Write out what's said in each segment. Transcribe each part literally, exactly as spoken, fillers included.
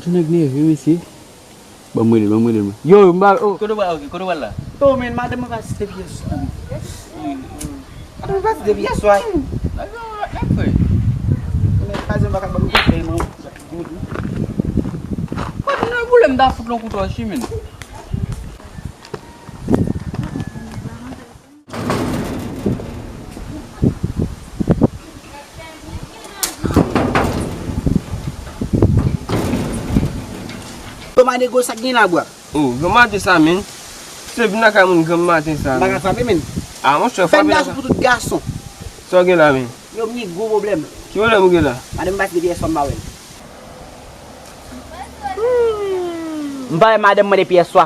Nèg nève, mesye. Ban m rele l, ban m rele l, mwen. Yo, m ba, oh. Kote w pral, ok, kote w pral la? Yo, men, madanm mwen pa site pyès. Madanm mwen pa site pyès, wa. Nèg yo, nèg fre. Men, pa di m pa ka ban m konsèy, non. Mwen, nan pwoblèm, m ta fout lon kouto an chimen. Yo, manego, sa k gen la, bwa? Oh, granm maten sa, men. Se vin lakay moun granm maten sa, men. M pa ka frape, men. Ah, monchè, frape la. Fè m gason pou tout gason. Sa w gen la, men? Yo, m gen gwo pwoblèm. Ki pwoblèm ou gen la? Madanm m pase depi yèswa, m pa wè l. M pa wè madanm mwen depi yèswa.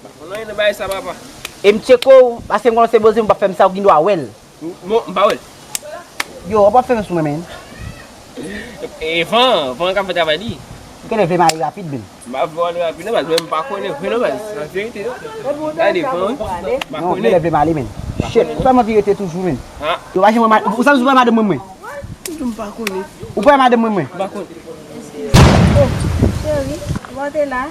Pa konn anyen nan bagay sa, papa. E m tcheke w, paske m konnen se boze m p ap fè m sa, ou gen dwa wè l. Bon, m pa wè l. Yo, w ap fè m sou mwen, men. E van, van k ap fè travay li. Ou genlè vle m ale rapid, men. M pa vle w ale rapid, non, baz, men m pa konnen vre, non, baz. Nan verite, non. Gade, van, wi. M pa konnen. Non, ou genlè vle m ale, men. Shit, ou fè m anvi rete toujou, men. Ah. Yo, pa janm wè ma-, ou sa m sou madanm mwen, mwen. M pa konnen. Ou pa wè madanm mwen, mwen. M pa konnen. Oh, cheri, ou pa te la?